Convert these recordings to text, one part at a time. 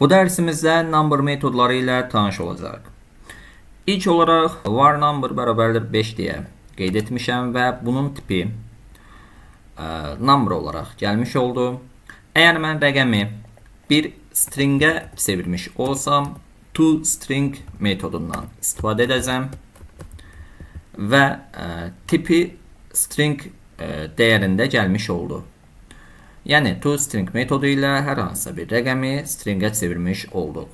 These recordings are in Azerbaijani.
Bu dərsimizdə number metodları ilə tanış olacağıq. İlk olaraq var number bərabərdir 5 deyə qeyd etmişəm və bunun tipi number olaraq gəlmiş oldu. Əgər mən rəqəmi bir stringə çevirmiş olsam, toString metodundan istifadə edəcəm və tipi string dəyərində gəlmiş oldu. Yəni toString metodu ilə hər hansısa bir rəqəmi stringə çevirmiş olduq.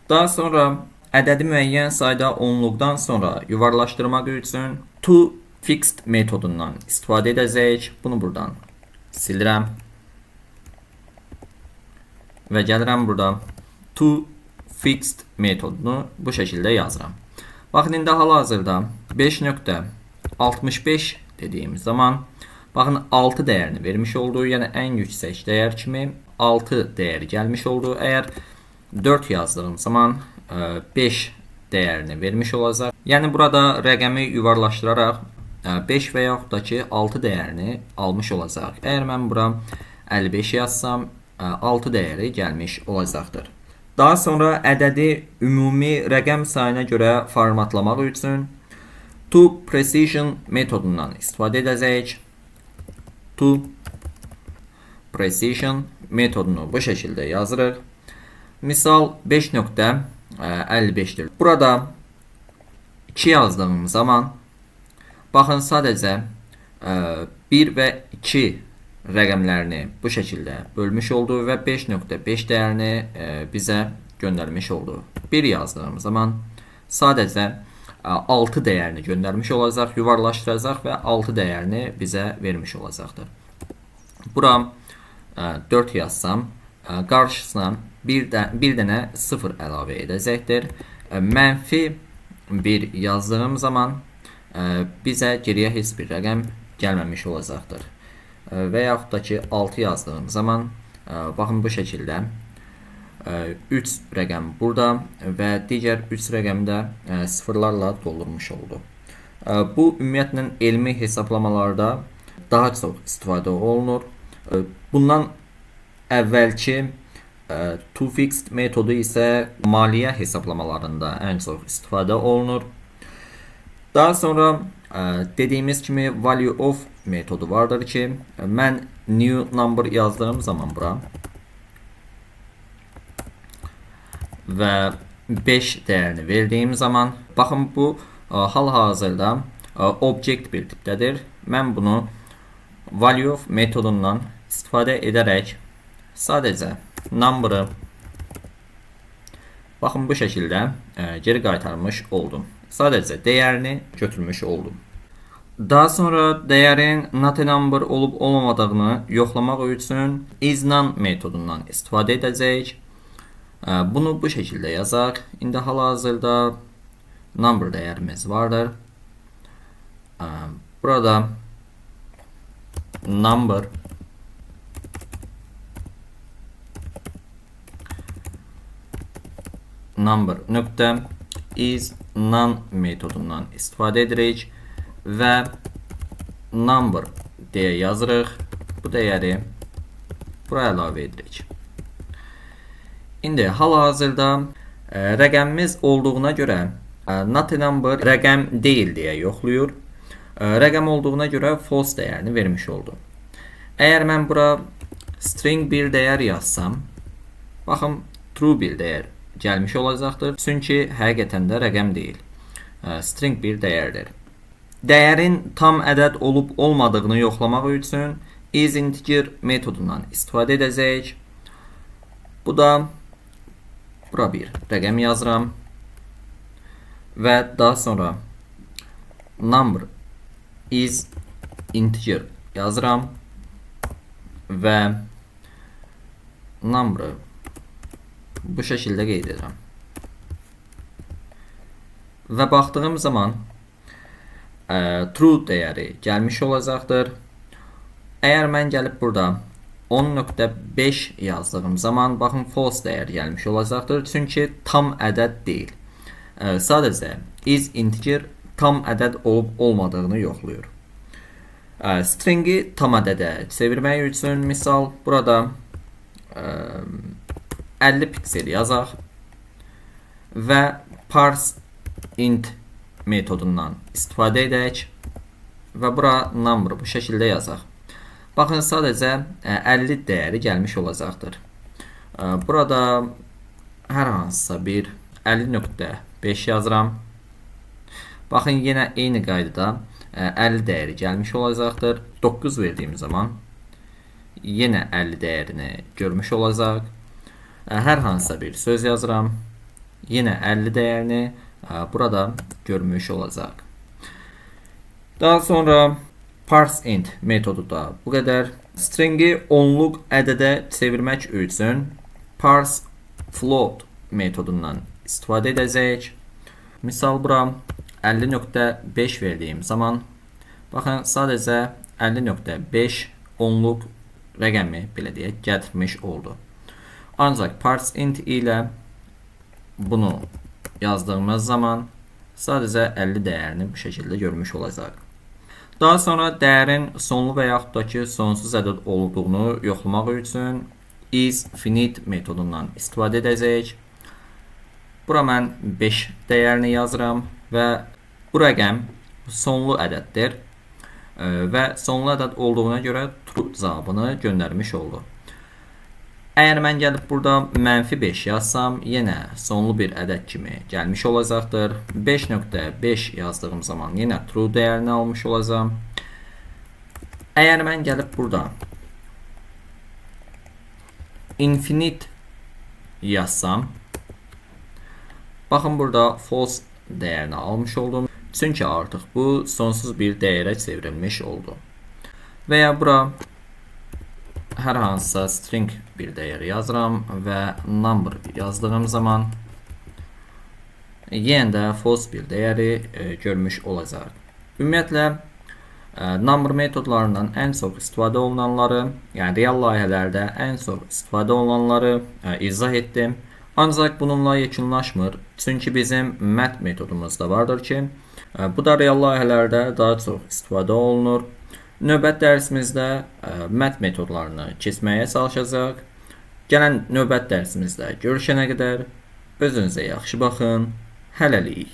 Daha sonra ədədi müəyyən sayda onluqdan sonra yuvarlaşdırmaq üçün toFixed metodundan istifadə edəcəyik. Bunu buradan silirəm və gəlirəm burada toFixed metodunu bu şəkildə yazıram. Baxın, indi hal-hazırda 5.65 dediyimiz zaman baxın 6 dəyərini vermiş oldu. Yəni ən yüksək dəyər kimi 6 dəyəri gəlmiş oldu. Əgər 4 yazdığım zaman 5 dəyərini vermiş olacaq. Yəni burada rəqəmi yuvarlaşdıraraq 5 və yaxud da ki 6 dəyərini almış olacaq. Əgər mən bura 55 yazsam 6 dəyəri gəlmiş olacaqdır. Daha sonra ədədi ümumi rəqəm sayına görə formatlamaq üçün toPrecision metodundan istifadə edəcəyik. ToPrecision metodunu bu şəkildə yazırıq. Misal 5.55-dir. Burada 2 yazdığım zaman baxın sadəcə 1 və 2 rəqəmlərini bu şəkildə bölmüş oldu və 5.5 dəyərini bizə göndərmiş oldu. 1 yazdığım zaman sadəcə 6 dəyərini göndərmiş olacaq, yuvarlaşdıracaq və 6 dəyərini bizə vermiş olacaqdır. Bura 4 yazsam, qarşısına bir dənə 0 əlavə edəcəkdir. Mənfi 1 yazdığım zaman bizə geriyə heç bir rəqəm gəlməmiş olacaqdır. Və yaxud da ki 6 yazdığım zaman baxın bu şəkildə 3 rəqəm burada və digər 3 rəqəmi də sıfırlarla doldurmuş oldu. Bu ümumiyyətlə elmi hesablamalarda daha çox istifadə olunur. Bundan əvvəlki toFixed metodu isə maliyyə hesablamalarında ən çox istifadə olunur. Daha sonra dediyimiz kimi value of metodu vardır ki, mən new number yazdığım zaman bura və 5 dəyərini verdiyim zaman baxın bu hal-hazırda object bir tipdədir. Mən bunu value of metodundan istifadə edərək sadəcə number'ı baxın bu şəkildə geri qaytarmış oldum. Sadəcə dəyərini götürmüş oldum. Daha sonra dəyərin not a number olub olmamadığını yoxlamaq üçün isNaN metodundan istifadə edəcəyik. Bunu bu şəkildə yazaq. İndi hal-hazırda number dəyərimiz vardır. Burada number number nöqtə isNaN metodundan istifadə edirik və number deyə yazırıq. Bu dəyəri bura əlavə edirik. İndi hal-hazırda rəqəmimiz olduğuna görə not a number rəqəm deyil deyə yoxlayır. Rəqəm olduğuna görə false dəyərini vermiş oldu. Əgər mən bura string bir dəyər yazsam, baxın true bir dəyər gəlmiş olacaqdır. Çünki həqiqətən də rəqəm deyil. String bir dəyərdir. Dəyərin tam ədəd olub olmadığını yoxlamaq üçün isInteger metodundan istifadə edəcəyik. Bu da bura bir rəqəm yazıram və daha sonra number is integer yazıram və number'ı bu şəkildə qeyd edirəm. Və baxdığım zaman true dəyəri gəlmiş olacaqdır. Əgər mən gəlib burada 10.5 yazdığım zaman baxın false dəyər gəlmiş olacaqdır. Çünki tam ədəd deyil. Sadəcə isInteger tam ədəd olub olmadığını yoxlayır. Stringi tam ədədə çevirmək üçün misal burada 50 piksel yazaq və parse int metodundan istifadə edək və bura number bu şəkildə yazaq. Baxın, sadəcə 50 dəyəri gəlmiş olacaqdır. Burada hər hansısa bir 50.5 yazıram. Baxın, yenə eyni qaydada 50 dəyəri gəlmiş olacaqdır. 9 verdiyim zaman yenə 50 dəyərini görmüş olacaq. Hər hansısa bir söz yazıram. Yenə 50 dəyərini burada görmüş olacaq. Daha sonra parse int metodu da bu qədər. Stringi onluq ədədə çevirmək üçün parse float metodundan istifadə edəcəyik. Misal bura 50.5 verdiyim zaman baxın, sadəcə 50.5 onluq rəqəmi belə deyək gətirmiş oldu. Ancaq parse int ilə bunu yazdığımız zaman sadəcə 50 dəyərini bu şəkildə görmüş olacaq. Daha sonra dəyərin sonlu və yaxud da ki, sonsuz ədəd olduğunu yoxlamaq üçün is finite metodundan istifadə edəcəyik. Bura mən 5 dəyərini yazıram və bu rəqəm sonlu ədəddir və sonlu ədəd olduğuna görə true cavabını göndərmiş oldu. Əgər mən gəlib burada -5 yazsam, yenə sonlu bir ədəd kimi gəlmiş olacaqdır. 5.5 yazdığım zaman yenə true dəyərini almış olacağam. Əgər mən gəlib burada infinite yazsam, baxın, burada false dəyərini almış oldum. Çünki artıq bu sonsuz bir dəyərə çevrilmiş oldu. Və ya bura hər hansısa string bir dəyər yazıram və number yazdığım zaman yenə də false bir dəyəri görmüş olacaq. Ümumiyyətlə number metodlarından ən çox istifadə olunanları, yəni real layihələrdə ən çox istifadə olunanları izah etdim. Ancaq bununla yekunlaşmır. Çünki bizim math metodumuz da vardır ki, bu da real layihələrdə daha çox istifadə olunur. Növbəti dərsimizdə math metodlarını keçməyə çalışacağıq. Gələn növbəti dərsimizdə görüşənə qədər özünüzə yaxşı baxın. Hələlik.